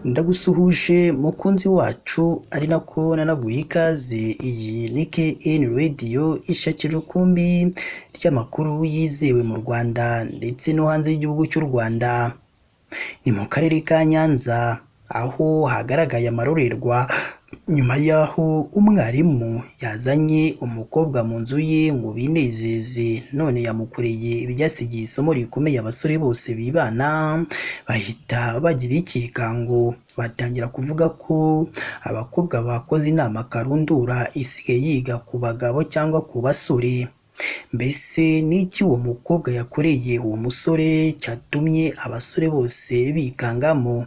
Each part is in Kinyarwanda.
Ndagusuhuje mukunzi wacu, ari nako nanaguha ikaze. Iyi ni KN Radio, ishakira rukumbi ry'amakuru yizewe mu Rwanda ndetse no hanze y'igihugu cy'u Rwanda. Ni mu karere ka Nyanza aho hagaragaye amarorerwa nyuma y'aho umwarimu yazanye umukobwa mu nzu ye ngo binezeze, none yamukoreye ibyasigiye isomo rikomeye abasore bose bibana, bahita bagira ikikango, batangira kuvuga ko abakobwa bakoze inama karundura isigaye yiga ku bagabo cyangwa ku basore. Mbese n'iki uwo mukobwa yakoreye uwo musore cyatumye abasore bose bikangamo?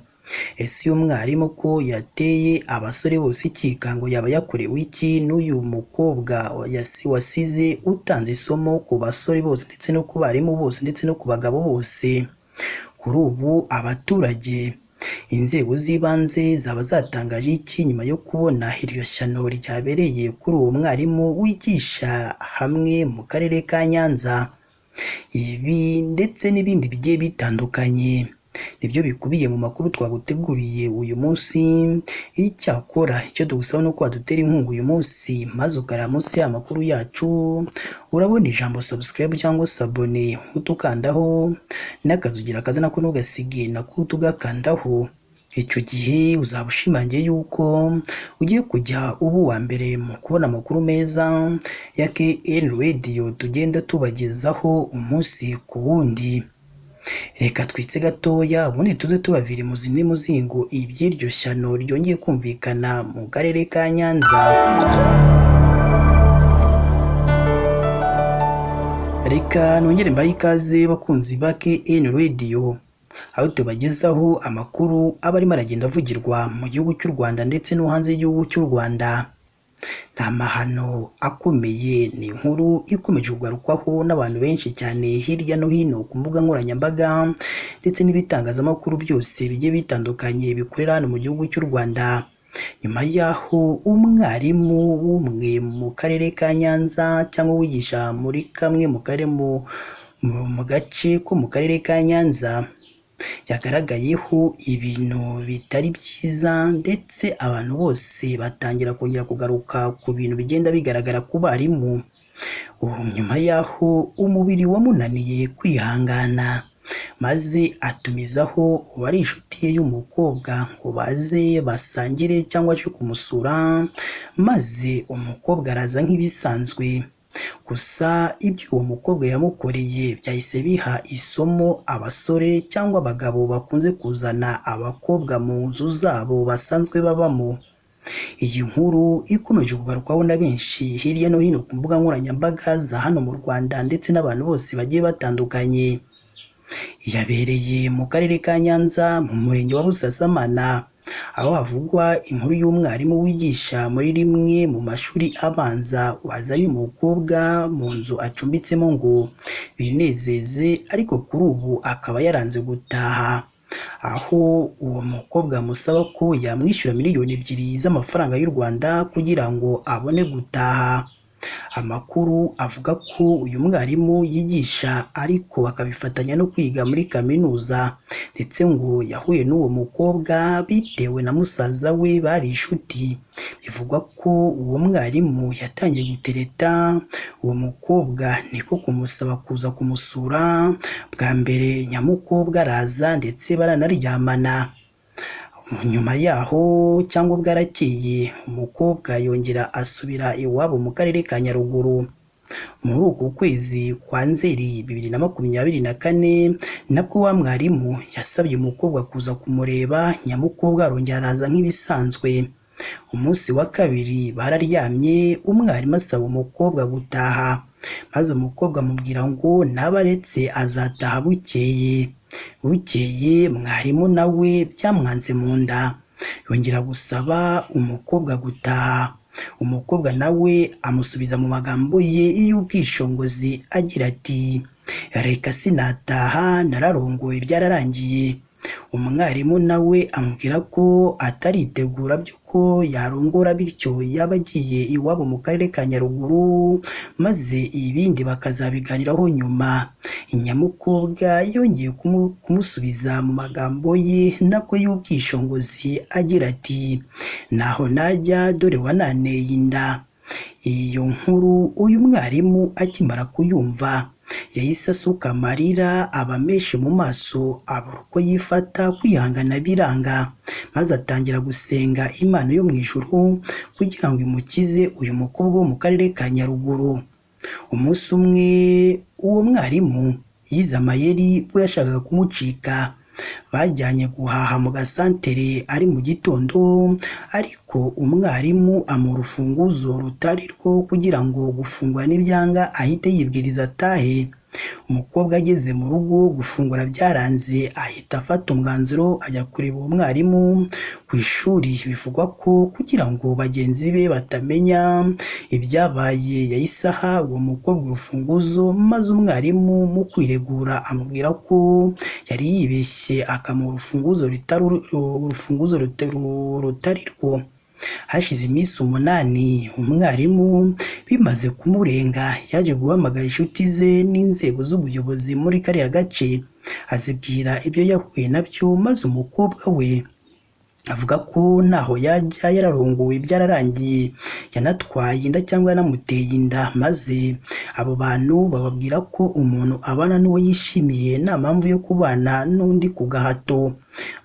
Ese uyu mwarimu ko yateye abasore bose ikikango yaba yakorewe iki n'uyu mukobwa wasize utanze isomo ku basore bose ndetse no ku barimu bose ndetse no ku bagabo bose? Kuri ubu abaturage, inzego z'ibanze zaba zatangaje iki nyuma yo kubona iryo shyano ryabereye kuri uwo mwarimu wigisha hamwe mu karere ka Nyanza? Ibi ndetse n'ibindi bigiye bitandukanye nibyo bikubiye mu makuru twaguteguriye uyu munsi. Icyakora icyo tugusaba ni uko wadutera inkunga uyu munsi, maze ukareba munsi y'amakuru yacu urabona ijambo subscribe cyangwa s'abonner, utukandaho n'akazugira akaza nako ntugasige nako tugakandaho. Icyo gihe uzaba ushimangiye yuko ugiye kujya uba uwa mbere mu kubona amakuru meza ya KN Radio tugenda tubagezaho umunsi ku wundi. Reka twitse gatoya ubundi tuze tubavira imuzi n'imuzingo iby'iryo shyano ryongeye kumvikana mu karere ka Nyanza. Reka nongere mbahe ikaze bakunzi ba KN Radio, aho tubagezaho amakuru aba arimo aragenda avugirwa mu gihugu cy'u Rwanda ndetse no hanze y'igihugu cy'u Rwanda. Ni amahano akomeye, ni inkuru ikomeje kugarukwaho n'abantu benshi cyane hirya no hino ku mbuga nkoranyambaga ndetse n'ibitangazamakuru byose bigiye bitandukanye bikorera hano mu gihugu cy'u Rwanda. Nyuma y'aho umwarimu w'umwe mu karere ka Nyanza cyangwa wigisha muri kamwe mu karere mu gace ko mu karere ka Nyanza yagaragayeho ibintu bitari byiza, ndetse abantu bose batangira kongera kugaruka ku bintu bigenda bigaragara ku barimu. Ubu nyuma y'aho umubiri wamunaniye kwihangana, maze atumizaho uwari inshuti ye y'umukobwa ngo baze basangire cyangwa aje kumusura, maze umukobwa araza nk'ibisanzwe. Gusa ibyo uwo mukobwa yamukoreye byahise biha isomo abasore cyangwa abagabo bakunze kuzana abakobwa mu nzu zabo basanzwe babamo. Iyi nkuru ikomeje kugarukwaho na benshi hirya no hino ku mbuga nkoranyambaga za hano mu Rwanda ndetse n'abantu bose bagiye batandukanye. Yabereye mu karere ka Nyanza mu murenge wa Busasamana, aho havugwa inkuru y'umwarimu wigisha muri rimwe mu mashuri abanza wazanye umukobwa mu nzu acumbitsemo ngo binezeze, ariko kuri ubu akaba yaranze gutaha, aho uwo mukobwa amusaba ko yamwishyura 2 miliyoni z'amafaranga y'u Rwanda kugira ngo abone gutaha. Amakuru avuga ko uyu mwarimu yigisha ariko akabifatanya no kwiga muri kaminuza, ndetse ngo yahuye n'uwo mukobwa bitewe na musaza we bari inshuti. Bivugwa ko uwo mwarimu yatangiye gutereta uwo mukobwa, niko kumusaba kuza kumusura bwa mbere, nyamukobwa araza ndetse baranaryamana. Nyuma yaho cyangwa bwarakeye, umukobwa yongera asubira iwabo mu karere ka Nyaruguru. Muri uku kwezi kwa Nzeri 2024 nabwo wa mwarimu yasabye umukobwa kuza kumureba, nyamukobwa arongera araza nk'ibisanzwe. Umunsi wa kabiri bararyamye, umwarimu asaba umukobwa gutaha, maze umukobwa amubwira ngo nabaretse azataha bukeye. Bukeye mwarimu nawe byamwanze mu nda, yongera gusaba umukobwa gutaha. Umukobwa nawe amusubiza mu magambo ye y'ubwishingizi agira ati: "Reka sinataha, nararongoye byararangiye." Umwarimu nawe amubwira ko ataritegura by'uko yarongora, bityo yaba agiye iwabo mu karere ka Nyaruguru, maze ibindi bakazabiganiraho nyuma. Nyamukobwa yongeye kumusubiza mu magambo ye nabwo y'ubwishingizi agira ati: "Ntaho najya dore wananteye inda." Iyo nkuru uyu mwarimu akimara kuyumva yahise asuka amarira aba menshi mu maso, abura uko yifata, kwihangana biranga, maze atangira gusenga Imana yo mu ijuru kugira ngo imukize uyu mukobwa wo mu karere ka Nyaruguru. Umunsi umwe uwo mwarimu yize amayeri ubwo yashakaga kumucika. Bajyanye guhaha mu gasantere ari mu gitondo, ariko umwarimu amuha urufunguzo rutari rwo kugira ngo gufungura nibyanga ahite yibwiriza atahe. Umukobwa ageze mu rugo gufungura byaranze, ahita afata umwanzuro ajya kureba uwo mwarimu ku ishuri. Bivugwa ko kugira ngo bagenzi be batamenya ibyabaye yahise aha uwo mukobwa urufunguzo, maze umwarimu mu kwiregura amubwira ko yari yibeshye akamuha urufunguzo rutari rwo. Hashize iminsi 8 umwarimu bimaze kumurenga yaje guhamagara inshuti ze n'inzego z'ubuyobozi muri kariya gace, azibwira ibyo yahuye nabyo, maze umukobwa we avuga ko ntaho yajya yararongowe byararangiye, yanatwaye inda cyangwa yanamuteye inda, maze abo bantu bababwira ko umuntu abana n'uwo yishimiye nta mpamvu yo kubana n'undi ku gahato.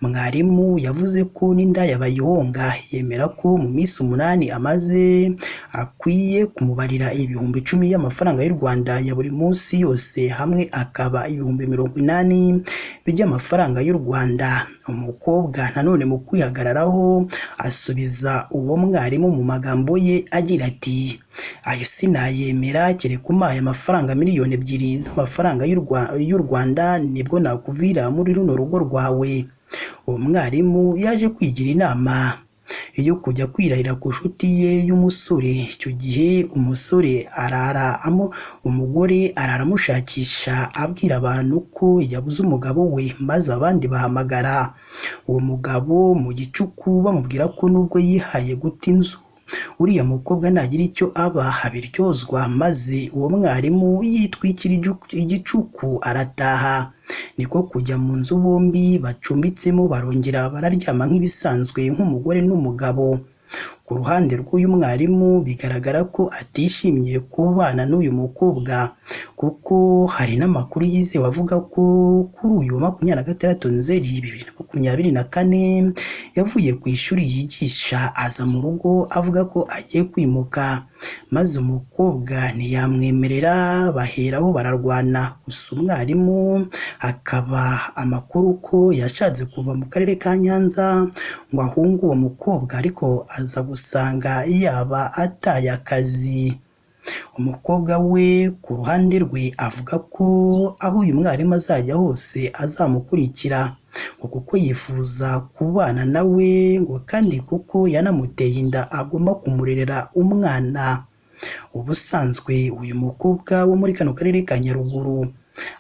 Mwarimu yavuze ko n'indaya bayihonga, yemera ko mu minsi 8 amaze akwiye kumubarira 10,000 y'amafaranga y'u Rwanda ya buri munsi yose hamwe akaba 80,000 by'amafaranga y'u Rwanda. Umukobwa nanone mu kwihagararaho asubiza uwo mwarimu mu magambo ye agira ati: "Ayo sinayemera kereka umpaye amafaranga 2,000,000 z'amafaranga y'u Rwanda nibwo nakuvira muri runo rugo rwawe." Uwo mwarimu yaje kwigira inama yo kujya kwirahira ku nshuti ye y'umusore. Icyo gihe umusore umugore arara amushakisha abwira abantu ko yabuze umugabo we, maze abandi bahamagara uwo mugabo mu gicuku bamubwira ko nubwo yihaye guta inzu uriya mukobwa nagira icyo aba abiryozwa, maze uwo mwarimu yitwikira igicuku arataha. Niko kujya mu nzu bombi bacumbitsemo, barongera bararyama nk'ibisanzwe nk'umugore n'umugabo. Ku ruhande rw'uyu mwarimu bigaragara ko atishimiye kubana n'uyu mukobwa, kuko hari n'amakuru yizewe avuga ko kuri uyu wa 26 Nzeri 2024 yavuye ku ishuri yigisha aza mu rugo avuga ko agiye kwimuka, maze umukobwa ntiyamwemerera baheraho bararwana. Gusa umwarimu akaba amakuru ko yashatse kuva mu karere ka Nyanza ngo ahunge uwo mukobwa, ariko aza gusanga yaba ataye akazi. Umukobwa we ku ruhande rwe avuga ko aho uyu mwarimu azajya hose azamukurikira, ngo kuko yifuza kubana nawe, ngo kandi kuko yanamuteye inda agomba kumurerera umwana. Ubusanzwe uyu mukobwa wo muri kano karere ka Nyaruguru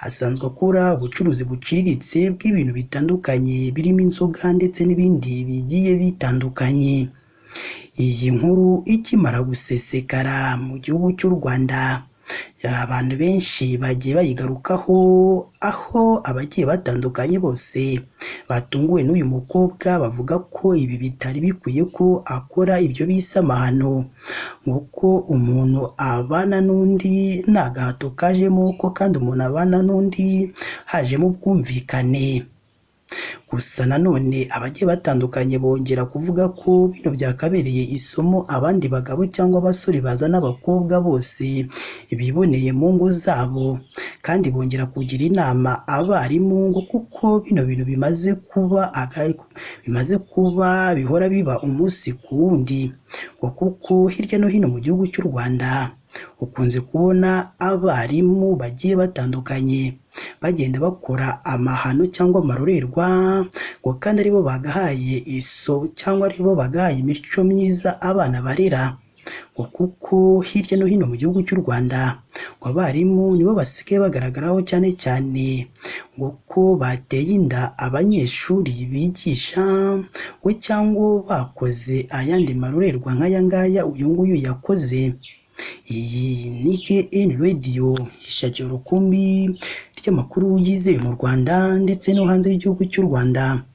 asanzwe akora ubucuruzi buciriritse bw'ibintu bitandukanye birimo inzoga ndetse n'ibindi bigiye bitandukanye. Iyi nkuru ikimara gusesekara mu gihugu cy'u Rwanda, abantu benshi bagiye bayigarukaho, aho abagiye batandukanye bose batunguwe n'uyu mukobwa bavuga ko ibi bitari bikwiye ko akora ibyo bise amahano, ngo ko umuntu abana n'undi nta gahato kajemo, ko kandi umuntu abana n'undi hajemo ubwumvikane. Gusa nanone abagiye batandukanye bongera kuvuga ko bino byakabereye isomo abandi bagabo cyangwa abasore bazana abakobwa bose biboneye mu ngo zabo, kandi bongera kugira inama abarimu ngo kuko bino bintu bimaze kuba bihora biba umunsi ku wundi, ngo kuko hirya no hino mu gihugu cy'u Rwanda ukunze kubona abarimu bagiye batandukanye bagenda bakora amahano cyangwa amarorerwa, ngo kandi aribo bagahaye iso cyangwa aribo bagahaye imico myiza abana barera. Ngo kuko hirya no hino mu gihugu cy'u Rwanda ngo abarimu nibo basigaye bagaragaraho cyane cyane ngo ko bateye inda abanyeshuri bigisha, ngo cyangwa bakoze ayandi marorerwa nk'aya ngaya uyu nguyu yakoze. Iyi ni KN Radio, ishakira urukumbi ry'amakuru yizewe mu Rwanda ndetse no hanze y'igihugu cy'u Rwanda.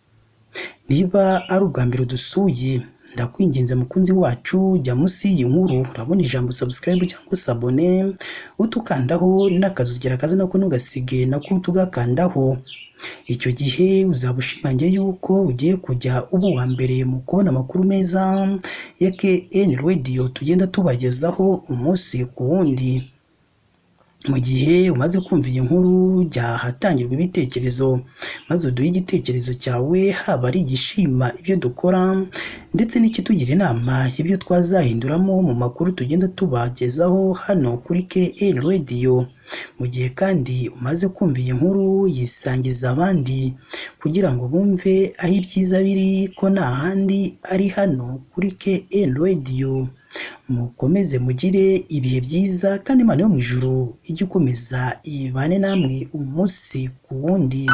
Niba ari ubwa mbere dusuye, ndakwinginze mukunzi wacu, jya munsi y'iyi nkuru urabona ijambo subscribe cyangwa s'abonner, utukandaho n'akazogera kaza nako ntugasige nako tugakandaho. Icyo gihe uzaba ushimangiye yuko ugiye kujya uba uwa mbere mu kubona amakuru meza ya KN Radio tugenda tubagezaho umunsi ku wundi. Mu gihe umaze kumva iyi nkuru, jya ahatangirwa ibitekerezo maze uduhe igitekerezo cyawe, haba ari igishima ibyo dukora ndetse n'ikitugira inama y'ibyo twazahinduramo mu makuru tugenda tubagezaho hano kuri KN Radio. Mu gihe kandi umaze kumva iyi nkuru, yisangiza abandi kugira ngo bumve aho ibyiza biri, ko nta handi ari hano kuri KN Radio. Mukomeze mugire ibihe byiza, kandi Imana yo mu ijuru ijye ikomeza ibane namwe umunsi ku wundi.